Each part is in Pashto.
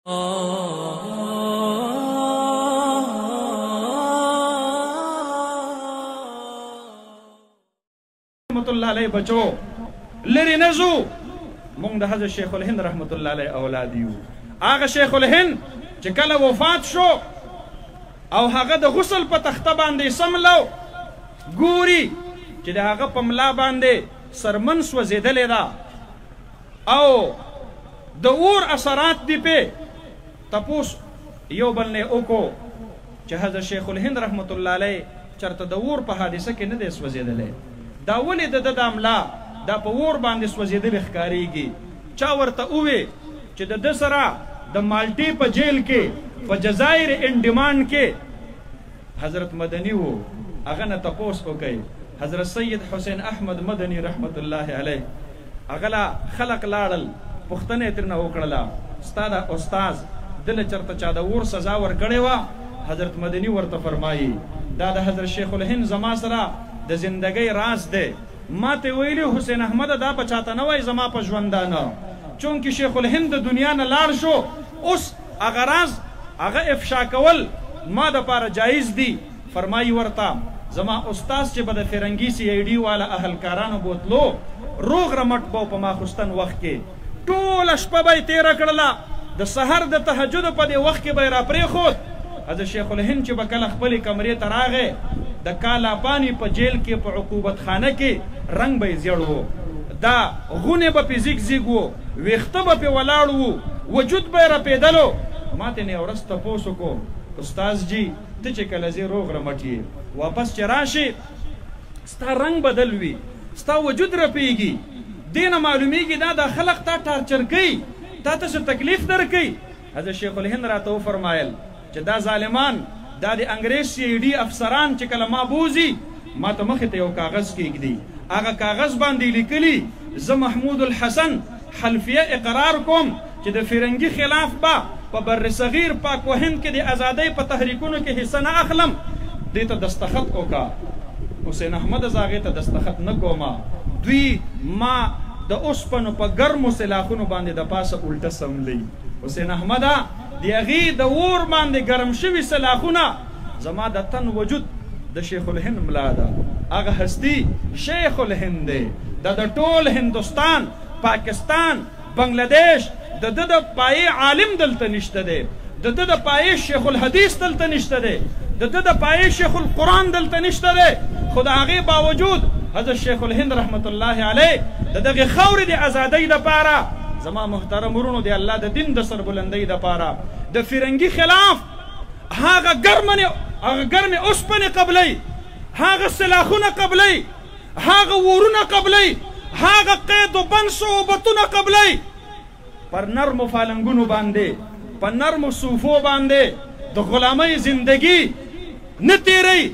رحمت الله علیه بچو لری نزو مونږ د حضرت شیخ الهند رحمت الله علیه اولاد یو. هغه شیخ الهند چې کله وفات شو او هغه د غسل په تخته باندې سملو ګوري چې د هغه په ملا باندې سرمن سوځېدلې ده او د اور اثرات دی پې. تپوس یو بل نه وکړو چې حضرت شیخ الهند رحمت الله علیه چرته د اور په حادثه کې نه دی سوځېدلی، دا ولې د ده دا ملا دا په اور باندې سوځېدلې ښکارېږي؟ چا ورته ووې چې د ده سره د مالټې په جیل کې په جزایر انډیمان کې حضرت مدني وو، هغه نه تپوس وکړئ. حضرت سید حسین احمد مدني رحمت الله علیه هغه لا خلق لاړل، پوښتنه یې ترېنه وکړله ستا دا استاذ دله چرته چا د اور سزا ورکړې وه؟ حضرت مدني ورته فرمایي دا د حضرت شیخ الهند زما سره د زندګۍ راز دی، ما ته ویلي حسین احمده دا به چاته نه وایي زما په ژوندانه، چونکې شیخ الهند د دنیا نه لاړ شو اوس هغه راز هغه افشا کول ما دپاره جایز دي. فرمایي ورته زما استاذ چې به د فرنګي سی ای ډي والا اهلکارانو بوتلو روغ رمټ به په ماخوستن وخت کې ټوله شپه به یې تېره کړله، د سحر د تهجد په دې وخت کې به یې راپرېښود. حضرت شیخ الهند چې به کله خپلې کمرې ته راغی د کالاپاني په جیل کې په عقوبت خانه کې رنګ به یې زیړ و، دا غونې به پې زیږ زیږ وو، ویښته به پې ولاړ وو، وجود به یې رپېدلو. ما ته نه ورځ تپوس وکړو استاذ جي ته چې کله ځې روغ رمټ یې، واپس چې راشې ستا رنګ بدل وي، ستا وجود رپېږي، دې نه معلومیږي دا دا خلق تا ټارچر کوي، تا ته څه تکلیف درکوي. حضرت شیخ الهند راته وفرمایل چې دا ظالمان دا د انګریز سی ای ډي افسران چې کله ما بوځي ما ته مخې ته یو کاغذ کېږدي، هغه کاغذ باندې لیکلي زه محمود الحسن حلفیه اقرار کوم چې د فرنګي خلاف به په بر صغیر پاک و هند کې د ازادۍ په تحریکونو کې حصه نه اخلم، دې ته دستخط وکړه. حسین احمد زه هغې ته دستخط نه کومه، دوی ما د اوسپنو په ګرمو سلاخونو باندې د پاسه الټه سملوي. حسین احمده د هغې د اور باندې ګرم شوي سلاخونه زما د تن وجود د شیخ الهند ملا ده، هغه هستی شیخ الهند دی، دا د ټول هندوستان، پاکستان، بنگلادیش د ده د پایې عالم دلته نشته دی، د ده د پایې شیخ الحدیث دلته نشته دی، د ده د پایې شیخ القرآن دلته نشته دی. خو د هغې باوجود حضرت شیخ الهند رحمت الله علیه د دغې خاورې د ازادۍ دپاره زما محترم وروڼو د الله د دین د سربلندۍ دپاره د فرنګي خلاف هغه ګرمې اوسپنې قبلوي، هغه سلاخونه قبلوي، هغه ورونه قبلوي، هغه قید و بند صعوبتونه قبلوي، پر نرمو فالنګونو باندې په نرمو صوفو باندې د غلامۍ زندگی نه تېروي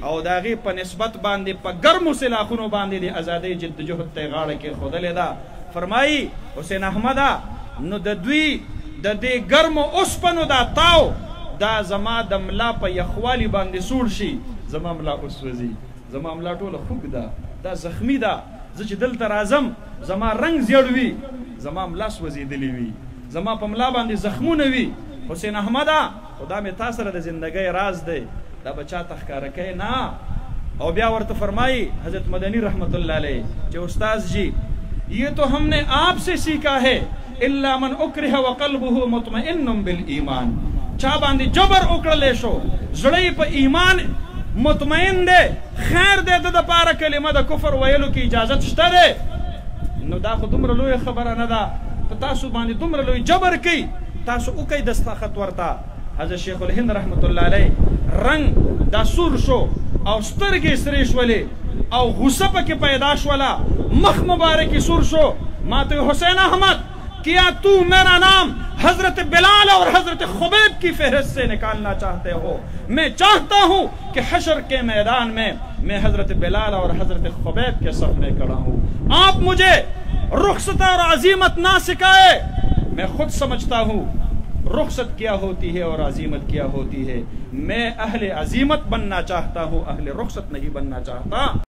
او د هغې په نسبت باندې په ګرمو سلاخونو باندې د ازادۍ جدوجهد ته یې غاړه کېښودلې ده. فرمایي حسین احمده نو د دوی د دې ګرمو اوسپنو دا تاو دا زما د ملا په یخوالي باندې سوړ شي، زما ملا وسوځي، زما ملا ټوله خوږ ده، دا زخمي ده، زه چې دلته راځم زما رنګ زیړ وي، زما ملا سوځېدلې وي، زما په ملا باندې زخمونه وي. حسین احمده خو دا مې تا سره د زندګۍ راز دی، دا به چاته ښکاره کوې نه. او بیا ورته فرمایي حضرت مدني رحمت الله علیه چې استاذ جی یہ تو ہم نے آپ سے سیکھا ہے الا من اکرہ وقلبه مطمئن بالایمان، چا باندې جبر وکړلی شو زړه یې په ایمان مطمئن دی، خیر دی د دپاره کلمه د کفر ویلو کې اجازت شته دی. نو دا خو دومره لویه خبره نه ده، په تاسو باندې دومره لوی جبر کوي تاسو وکئ دستخط ورته. حضرت شیخ الهند رحمت الله علیه رنګ دا سور شو او سترګې سرې شولې او غصه پکې پیدا شوله، مخ مبارک سور شو. ما ته حسین احمد کیا تو میرا نام حضرت بلال اور حضرت خبیب کی فہرست سے نکالنا چاہتے ہو؟ میں چاہتا ہوں کہ حشر کے میدان میں میں حضرت بلال اور حضرت خبیب کے صف میں کھڑا ہوں، آپ مجھے رخصت اور عزیمت نہ سکھائے، میں خود سمجھتا ہوں رخصت کیا ہوتی ہے اور عزیمت کیا ہوتی ہے، میں اہل عزیمت بننا چاہتا ہوں، اہل رخصت نہیں بننا چاہتا۔